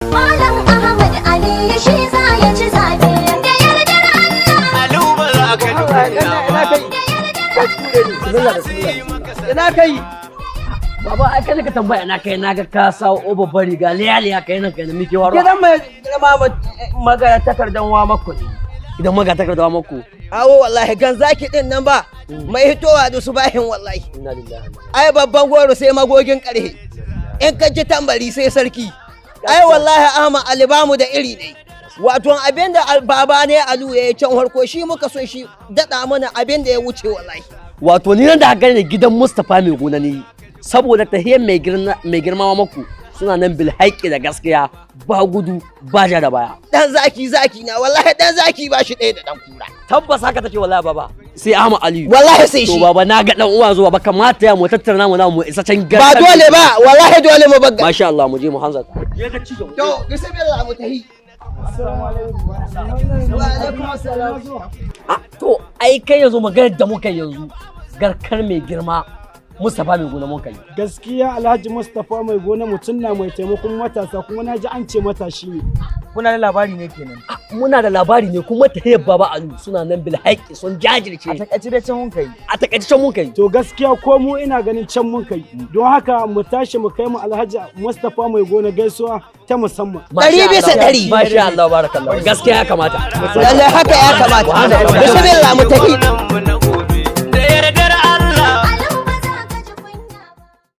Malam Ahmad Ali shi za ya ci zabe da yardar Allah. Alu ba za ka ji kunya Ina ba. kai? Bismillah, bismillah. Ina kai? Baba, ai kai ka tambaya na kai, na ga ka sa o babbar riga liya liya, kai nan kai na mike waro. Gidan mai girma magana takardan wa mako ne. Idan maga takarda mako. Awo, wallahi gan zaki din nan ba mai hitowa da su bahin wallahi. Inna lillahi. Ai babban goro sai magogin karhe. In ka ji tambari sai sarki. Ai wallahi Ahmad Ali bamu da iri ne. Wato abin da baba ne Alu ya yi can harko, shi muka so shi daɗa mana abin da ya wuce wallahi. Wato ni nan da aka gani gidan Mustapha mai gona ne, saboda tahiyar mai girma mako suna nan bil haƙƙi da gaskiya, ba gudu ba ja da baya. Dan zaki zaki na wallahi, dan zaki ba shi ɗaya da dan kura. Tabbas haka take wallahi baba, sai Ahmad Aliyu. Wallahi sai To shi. baba, na ga dan uwa zuwa ba, kamata ya mu tattara namu na mu isa can. Ba dole ba wallahi, dole mu bagga. Masha Allah, mu je mu hanzarta. To bismillah, mu tahi. Wa alaikum assalam. Ah, to ai kai yanzu maganar da muka yi yanzu, garkar mai girma Mustapha mai gona muka yi. Gaskiya Alhaji Mustapha mai gona mutum na mai taimakon matasa, kuma na ji an ce matashi ne. Kuna da labari ne kenan? Ah, muna da labari ne, kuma tahiyar baba Alu suna nan bil haƙƙi, sun jajirce. A takaice dai can mun kai. A takaice can muka yi. To gaskiya ko mu ina ganin can mun kai, don haka mu tashi mu kai mu Alhaji Mustapha mai gona gaisuwa ta musamman. 100%. Masha Allah, barakallah, gaskiya ya kamata. Lallai haka ya kamata. Bismillah, mu tafi. Gwamnan mu na